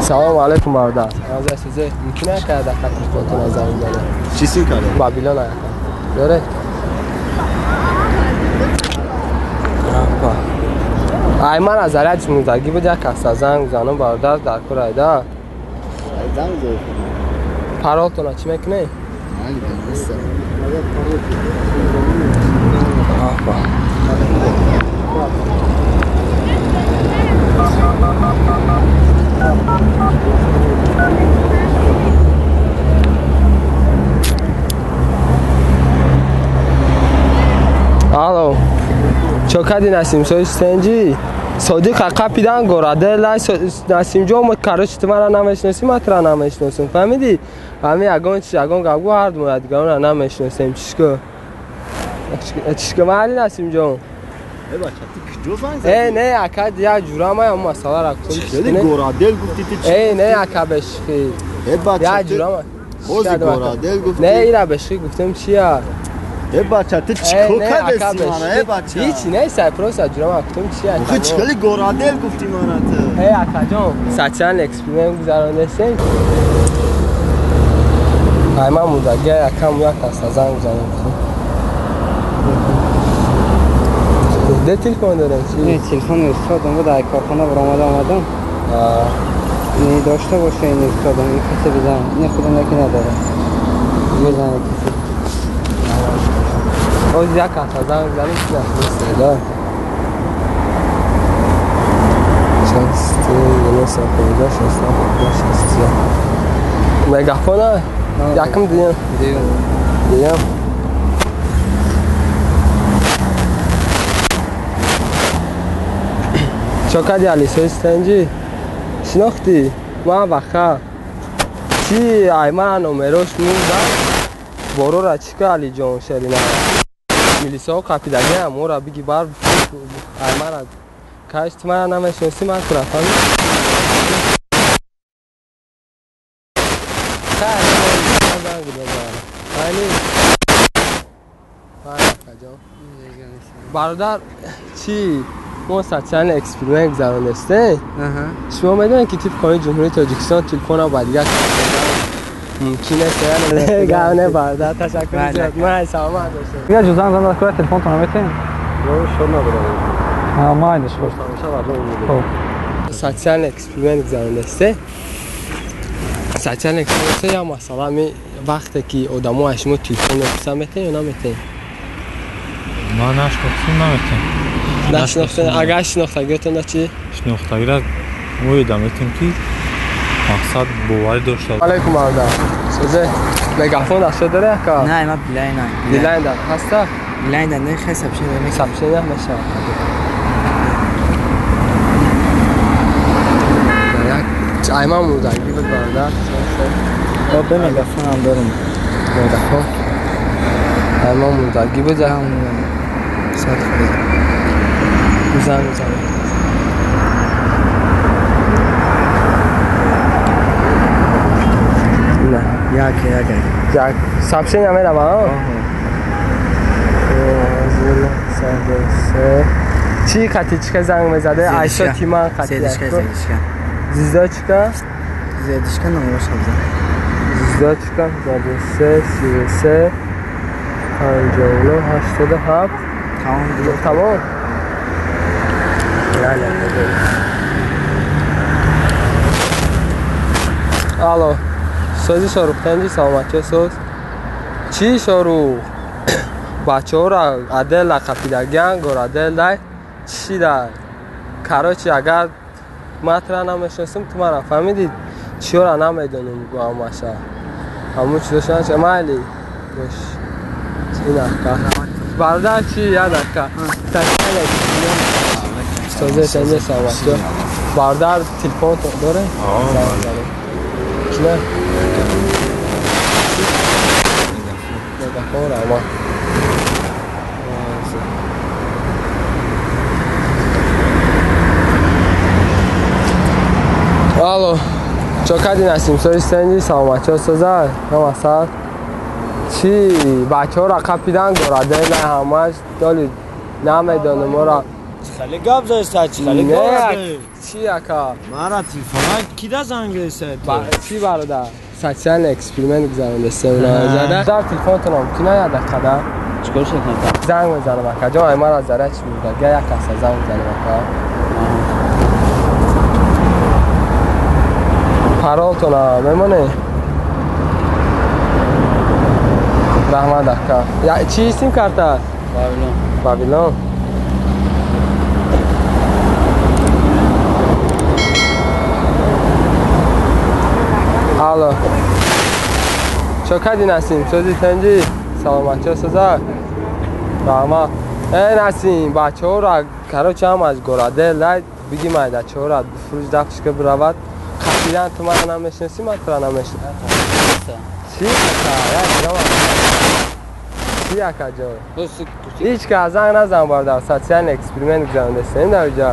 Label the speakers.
Speaker 1: Салом алейкум бародар. Аз сизе мумкин аст ки дақиқа телефонтон занг бизанам?
Speaker 2: Чӣ сим карда?
Speaker 1: Бабилон ака. Дора? Ай ман аз заряд мундагӣ буд як каса занг бизанам бародар дар кор айда.
Speaker 2: Занг зад.
Speaker 1: Паролтона чӣ мекунӣ? Алло. Чо кади Насим сои стенҷи? Содиқ қапидан гораде лай Насимҷон мо короче ту мара намешиносӣ, ман тура намешиносам. Фаҳмидӣ? Ҳамин ягон чиз, ягон гап гӯ ҳар ду дигаронро намешиносем. Чишко? Чишко майли Насимҷон?
Speaker 2: Э бача, ту куҷо занг задӣ?
Speaker 1: Э не, ака як ҷура ман ҳамон масъаларо гуфтам.
Speaker 2: Чӣ горадел гуфтӣ ту чӣ?
Speaker 1: Э не, ака бешихӣ.
Speaker 2: Э бача,
Speaker 1: як ҷура ман.
Speaker 2: Бози горадел гуфтӣ.
Speaker 1: Не, ира бешихӣ гуфтам чия?
Speaker 2: Э бача, ту чӣ кор кардеси мана, э бача?
Speaker 1: Ҳеҷ не, сай просто ҷура ман гуфтам чия?
Speaker 2: Охи чӣ хели горадел гуфтӣ мана ту?
Speaker 1: Э акаҷон, социальный эксперимент гузаронесем. Ай ман мудагия якам як каса занг бизанам. Де телефон дорем чӣ?
Speaker 3: Не, телефони устодам буд, ай корхона баромада омадам. Не дошта боша ин устодам, ин касе бизан. Не худам яке надорам. Бизан касе.
Speaker 1: Оз як каса занг бизанем чӣ нест, да? 60 95 60. Мегафона? Яким диям. Диям. Чо кади Алисои стенҷи? Шинохтӣ? Ман ваха. Чӣ ай ман номерош мурдам. Борора чӣ ка Алиҷон Шерина? Милисаҳо қапидагиам, ора биги бар ай мара каш ту мара намешиносӣ, ман тура фаҳмидӣ? Бародар чӣ? Мо социальный эксперимент гузаронистем. Шумо медонед ки тибқи қонуни Ҷумҳурии Тоҷикистон телефонро ба дигар мумкин аст? Гап не бародар, ташаккур зиёд. Ман саломат бошед.
Speaker 4: Дигар ҷо занг занад кора телефонтонро метаҳем?
Speaker 2: Шор надорам.
Speaker 4: Майли шумо.
Speaker 1: Социальный эксперимент гузаронистем. Социальный эксперимент як масъала ми вақте ки одамо аз шумо телефон мепурсанд метаҳем ё наметаҳем?
Speaker 5: Ман нашинохтам, наметаҳем.
Speaker 1: Нашинохтан, агар шинохтагиатонда чӣ?
Speaker 5: Шинохтагиро мо ёдам метаҳем ки мақсад боварӣ дошта.
Speaker 1: Алейкум бародар. Созе мегафон дастшо дора яка?
Speaker 3: Не, ман билайн.
Speaker 1: Билайн дар ҳаста?
Speaker 3: Билайн дар не, хел сообщение мешавад.
Speaker 1: Сообщение мешавад. Як ай ман мурдагӣ буд бародар.
Speaker 3: Бе мегафон ҳам дорам.
Speaker 1: Мегафон? Ай ман мурдагӣ буд.
Speaker 3: Соат хӯрд.
Speaker 1: Занг бизанем. Не.
Speaker 3: Як.
Speaker 1: Як сообщение меравам? Чӣ қати чика занг мезаде? Айшо тиман қати.
Speaker 3: Зедишка.
Speaker 1: Звездочка?
Speaker 3: Зедишка номераш бизан.
Speaker 1: Звездочка 93 33 59 87.
Speaker 3: Тамом.
Speaker 1: Тамом. Алло, сози Шорух тенҷи саломатчиё соз? Чӣ Шорух? Бачаҳоро адела қапидагиан, гораделай чӣ дар? Короче, агар ман тура намешиносам, ту мара фаҳмидӣ? Чиёра намедонам гӯ ҳамаша. Ҳамун чизошона чӣ майли? Бош. Ин ака. Бародар чӣ? Як ака. Созе тенҷи саломатчиё. Бародар телефон дорем? Чӣ? Мегафон равон. Алло, чо кади Насим сои стенҷи саломатчиё соза? Намасад? Чӣ? Бачаҳоро қапидан гораделай ҳамаш доли намедонам ора.
Speaker 2: Хеле гап заиста, чи хеле гап?
Speaker 1: Чи ака?
Speaker 2: Мара телефона кида занг заиста?
Speaker 1: Чи бародар? Социальный эксперимент гузарондастем. Дар телефонтонам ки на як дақиқа.
Speaker 3: Чикор шуд?
Speaker 1: Занг мезанам ака. Ҷон, ай мара зара чи буда? Га як каса занг мезанам ака. Паролтона мемоне? Раҳмат ака. Я чи сим карта?
Speaker 3: Вавилон.
Speaker 1: Вавилон. Алло. Чо кади Насим? Сӯзи тенҷи? Саломатчо соза? Раҳмат. Э Насим, бачаҳоро короче ҳам аз горадел дай биги майда чора фурӯш дафшка биравад. Қапидан ту мара намешиносӣ, ман тура намешиносам. Чи ака? Як ҷавоб. Чи ака ҷо? Ҳеҷ кас занг назан бародар, социальный эксперимент гузарондастем дар ҷо.